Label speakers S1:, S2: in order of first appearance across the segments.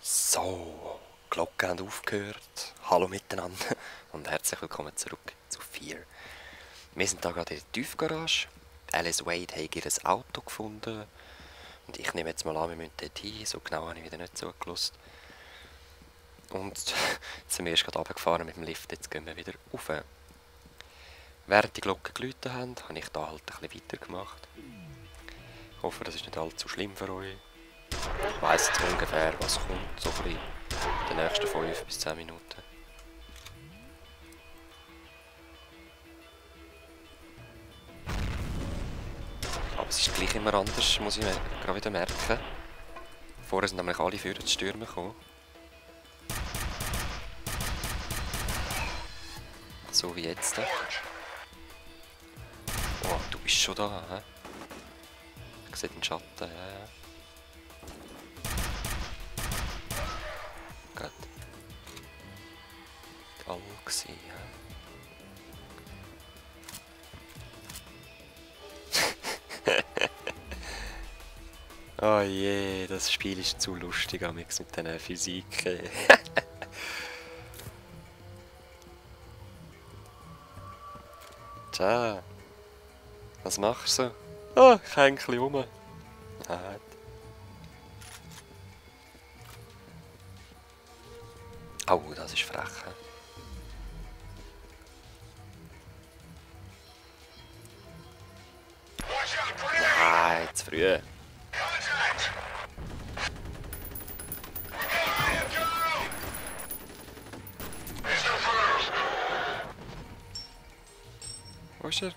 S1: So, die Glocken haben aufgehört. Hallo miteinander und herzlich willkommen zurück zu Fear. Wir sind da gerade in der Tiefgarage. Alice Wade hat ihr Auto gefunden. Und ich nehme jetzt mal an, wir müssen dort hin. So genau habe ich wieder nicht zugelassen. Und jetzt sind wir erst gerade runtergefahren mit dem Lift. Jetzt gehen wir wieder rauf. Während die Glocken geläutet haben, habe ich da halt ein bisschen weitergemacht. Ich hoffe, das ist nicht allzu schlimm für euch. Ich weiss jetzt ungefähr, was kommt, so ein bisschen in den nächsten 5 bis 10 Minuten. Aber es ist gleich immer anders, muss ich gerade wieder merken. Vorher sind nämlich alle für die Stürme gekommen. So wie jetzt. Oh, du bist schon da, hä? Ich sehe den Schatten, ja. Gut. All gewesen, ja. Oh je, das Spiel ist zu lustig mit diesen Physiken. Tja, was machst du? Oh, ich hänge ein bisschen rum. Ah. Oh, das ist frech. Nein, zu früh. Wo ist er?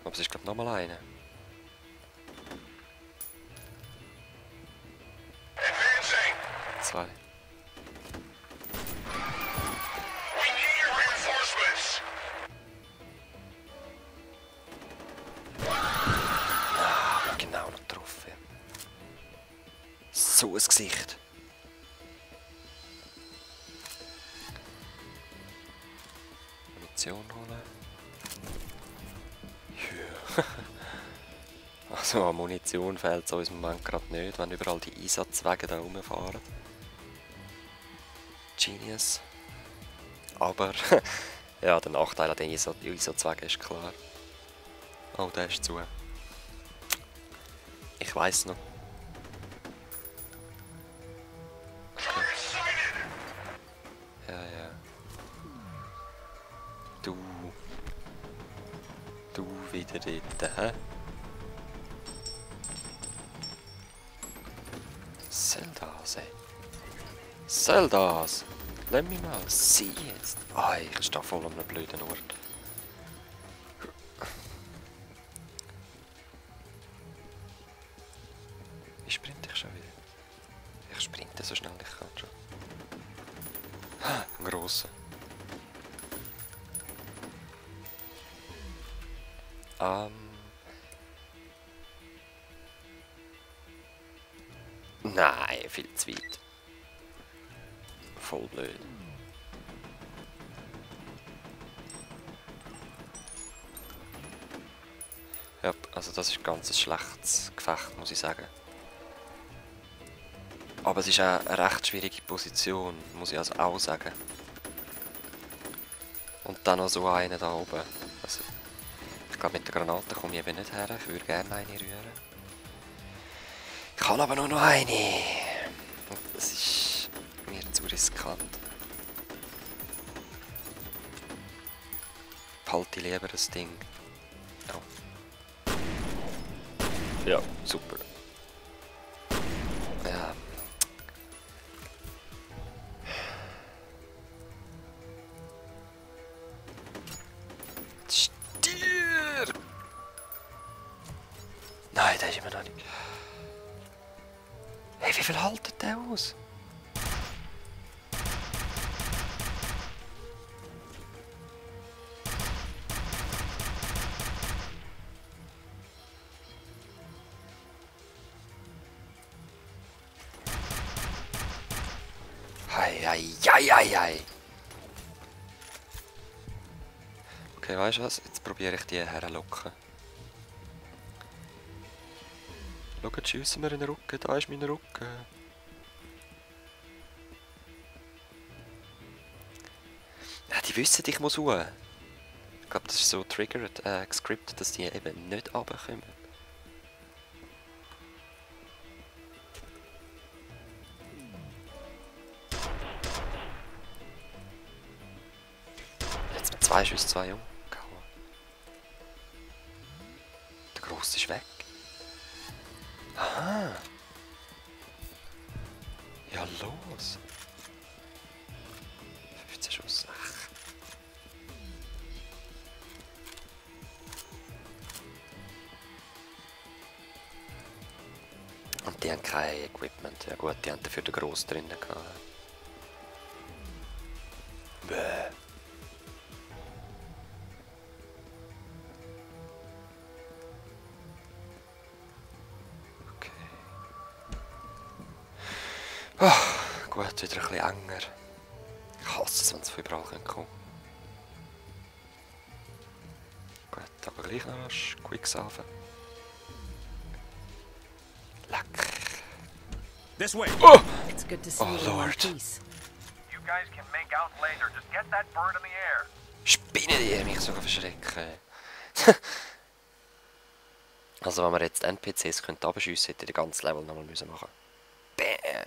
S1: Aber es ist glaube ich nochmal einer. Zwei. Ah, genau noch getroffen. So ein Gesicht. Munition holen. Ja. Also an Munition fehlt es uns im Moment gerade nicht, wenn überall die Einsatzwege da rumfahren. Genius. Aber ja, der Nachteil an den Einsatzwegen ist klar. Oh, der ist zu. Ich weiss noch. Ja, ja. Du wieder dort, hä? Soll das, ey? Soll das? Lass mich mal sehen jetzt. Ah, ich stehe voll an einem blöden Ort. Wie sprinte ich schon wieder? Ich sprinte so schnell ich kann schon. Ein grosser. Nein, viel zu weit. Voll blöd. Ja, also das ist ganz ein schlechtes Gefecht, muss ich sagen. Aber es ist auch eine recht schwierige Position, muss ich also auch sagen. Und dann noch so eine da oben. Also, ich glaube, mit der Granate komme ich eben nicht her. Ich würde gerne eine rühren. Ich kann aber nur noch eine. Und das ist mir zu riskant. Behalte lieber das Ding. Oh. Ja, super. Ja. Stirb! Nein, der ist immer noch nicht. Hey, wie viel haltet der aus? Hei. Okay, weißt du was? Jetzt probiere ich die herlocken. Schaut, schiessen wir in den Rücken. Da ist mein Rücken. Ja, die wissen, ich muss hoch. Ich glaube, das ist so triggered, gescriptet, dass die eben nicht runterkommen. Jetzt mit 2 Schüssen 2 umgehauen. Der Grosse ist weg. Aha. Ja, los. 15 Schuss. Ach. Und die haben kein Equipment. Ja gut, die haben dafür den Gross drinnen gehabt. Bäh. Okay. Oh, gut, wieder ein bisschen enger. Ich hasse es, wenn es von überall kommen kann. Gut, aber gleich noch ein Quicksalve. Leck.
S2: This way.
S1: Oh!
S3: It's good to see
S1: Oh,
S3: you in one
S1: Lord.
S3: piece.
S4: You guys can make out later. Just get that bird in the air.
S1: Spinnen die mich sogar verschrecken. Also wenn wir jetzt NPCs abschiessen, hätte ich das ganze Level nochmal machen müssen. Bam!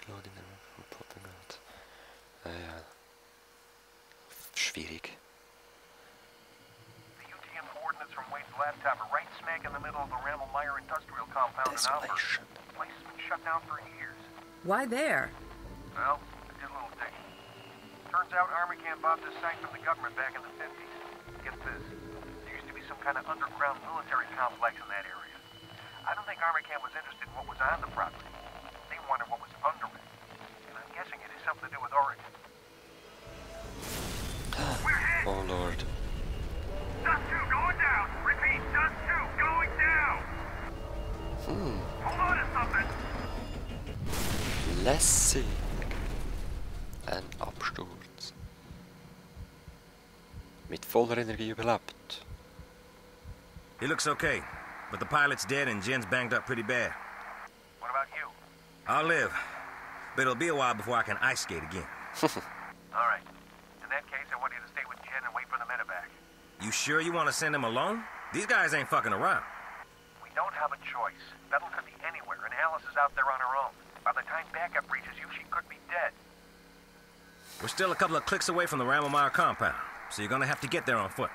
S1: Loading and popping out. Ja. Schwierig.
S4: The UTM coordinates from Wade's laptop are right smack in the middle of the Ramelmeyer industrial compound in Alfred.
S1: Desolation.
S4: The place has been shut down for years.
S3: Why there?
S4: Well, I did a little digging. Turns out Army Camp bought this site from the government back in the 50s. Get this. There used to be some kind of underground military complex in that area. I don't think Army Camp was interested in what was on the property. They wanted what was under it. And I'm guessing it has something to do with Oregon. We're hit!
S1: Oh Lord.
S4: Dust 2 going down! Repeat, Dust 2 going down! Hold on to something!
S1: Lässig. Ein Absturz. Mit voller Energie überlebt.
S2: He looks okay, but the pilot's dead and Jen's banged up pretty bad.
S4: What about you?
S2: I'll live, but it'll be a while before I can ice skate again.
S4: Alright. In that case, I want you to stay with Jen and wait for the medevac.
S2: You sure you want to send him alone? These guys ain't fucking around.
S4: We don't have a choice. Vettel could be anywhere, and Alice is out there on her own. By the time backup reaches you, she could be dead.
S2: We're still a couple of clicks away from the Ramelmeyer compound, so you're gonna have to get there on foot.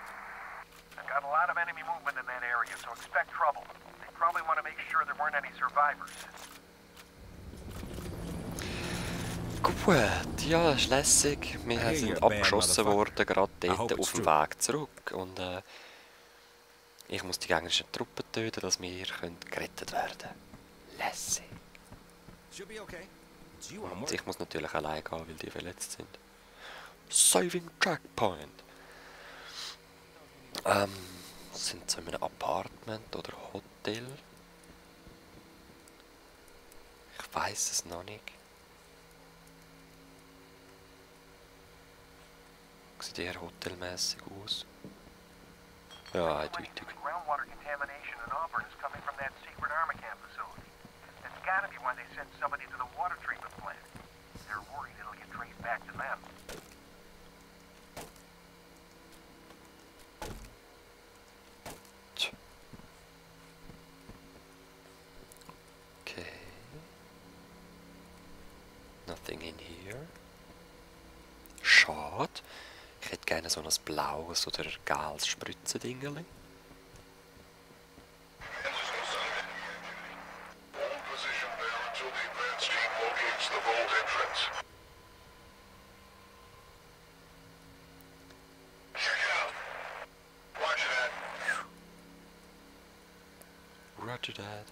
S4: I've got a lot of enemy movement in that area, so expect trouble. They probably want to make sure there weren't any survivors.
S1: Gut, ja, ist lässig. Wir sind abgeschossen worden, gerade dort auf dem Weg zurück. Und ich muss die gegnerischen Truppen töten, dass wir gerettet werden können. Lässig.
S2: She'll be okay. It's you I'm
S1: Und ich muss natürlich allein gehen, weil die verletzt sind. Saving Checkpoint. Sind so in einem Apartment oder Hotel? Ich weiß es noch nicht. Sieht eher hotelmäßig aus. Ja, eindeutig.
S4: The groundwater contamination in Auburn is coming from that secret Army Camp facility. That's gotta be why they sent somebody to the water treatment plant. They're worried it'll get traced back to them.
S1: Okay. Nothing in here. Schade. Ich hätte gerne so ein blaues oder gelbes Spritzendingerli.
S5: Hold position there until the advance team locates the vault entrance. Check it out. Roger that.
S1: Roger that.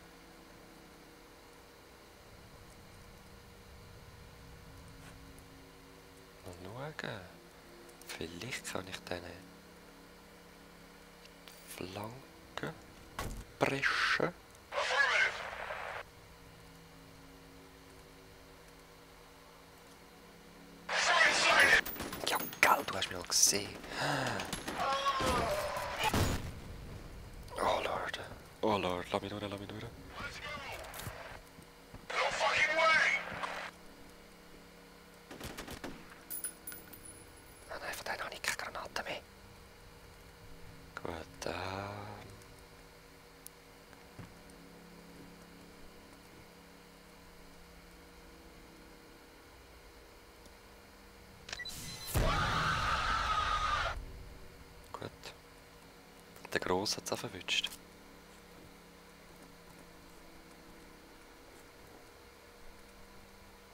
S1: Mal schauen. Vielleicht kann ich den Flanken preschen.
S5: Affirmative.
S1: Ja, geil, du hast du mich mal gesehen? Oh Lord. Oh Lord, lass mich durch, lass mich durch.
S5: No fucking way!
S1: Ah nein, von denen habe ich keine Granaten mehr. Gut, Gut. Der Grosse hat es auch verwünscht.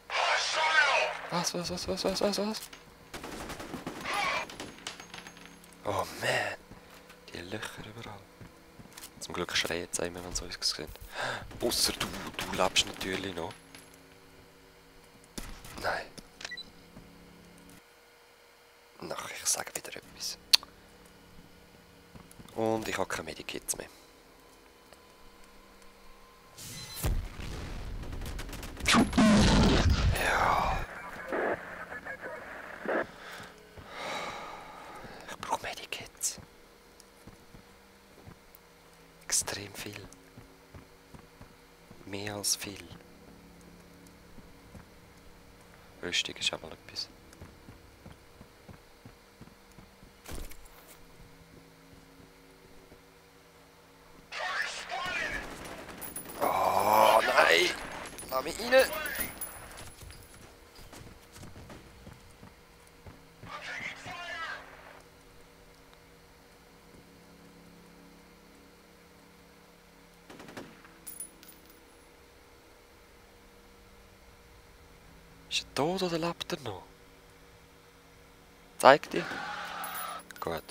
S5: Hostile!
S1: Was? Oh man, die Löcher überall. Zum Glück schreien jetzt immer, wenn sie uns sehen. Ausser du lebst natürlich noch. Nein. Ach, ich sage wieder etwas. Und ich habe keine Medikits mehr. Ja. Ich brauche Medikits. Extrem viel. Mehr als viel. Rüstung ist auch mal etwas. Oh nein! Lass mich rein! Ist er tot oder lebt er noch? Zeig dir. Gut.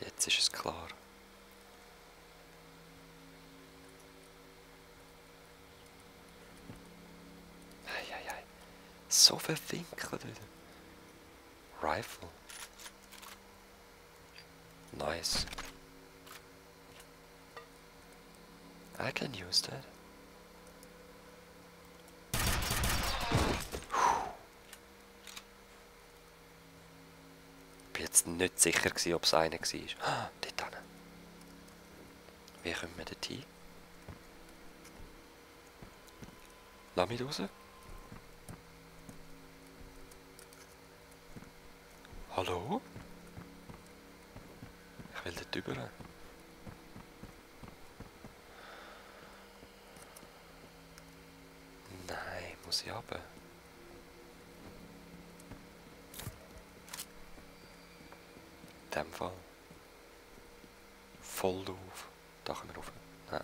S1: Jetzt ist es klar. Eieiei. So verwinkelt wieder. Rifle. Nice. I can use that. Ich war jetzt nicht sicher, ob es einer war. Ah, dort hinten. Wie kommen wir dort hin? Lass mich raus. Hallo? Ich will dort rüber. Nein, muss ich runter? In dem Fall. Voll auf. Da können wir rauf. Nein.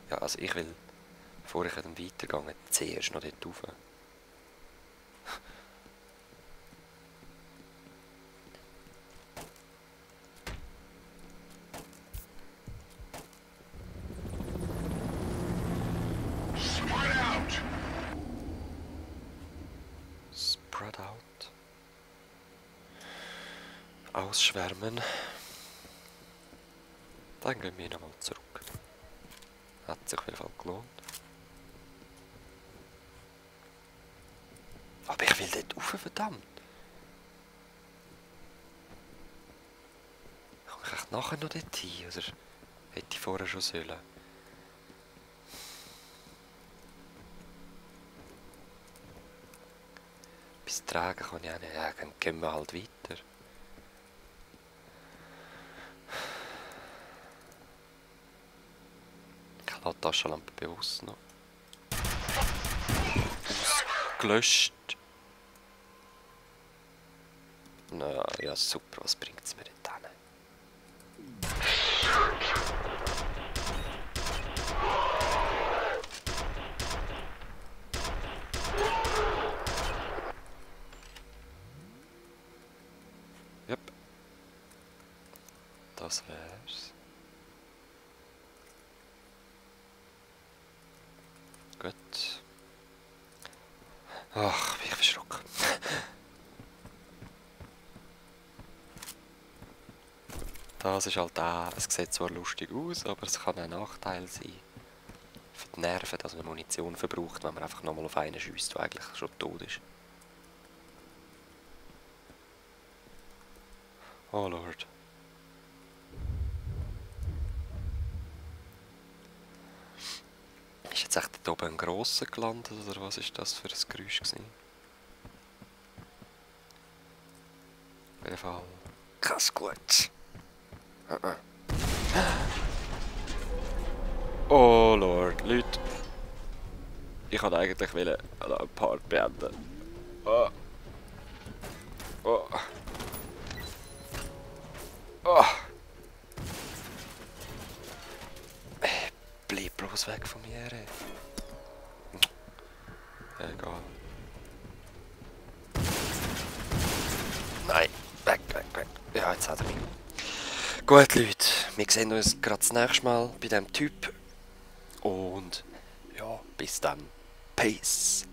S1: Ja, also ich will, bevor ich dann weitergehe, zuerst noch dort rauf.
S5: Spread out!
S1: Spread out. Ausschwärmen. Dann gehen wir nochmal zurück. Hat sich auf jeden Fall gelohnt. Aber ich will dort rauf, verdammt. Komme ich echt nachher noch dort hin? Oder hätte ich vorher schon sollen? Bis tragen kann ich auch nicht. Ja, dann gehen wir halt weiter. Ich lasse die Taschenlampe bewusst noch. Ausgelöscht. Na ja, super, was bringt es mir denn dann? Yep. Das wär's. Gut. Ach, bin ich verschrocken. Das ist halt auch, es sieht zwar lustig aus, aber es kann ein Nachteil sein. die Nerven, dass man Munition verbraucht, wenn man einfach nochmal auf einen schiesst, der eigentlich schon tot ist. Oh Lord. Ist jetzt echt dort oben ein grosser gelandet, oder was ist das für ein Geräusch gewesen? Auf jeden Fall. Krass gut. Oh Lord, Leute. Ich wollte eigentlich einen Part beenden. Oh. Oh. Oh. Bleib bloß weg von mir. Ey. Egal. Nein, weg. Ja, jetzt hat er mich. Gut, Leute, wir sehen uns gerade das nächste Mal bei diesem Typ. Und ja, bis dann. Peace.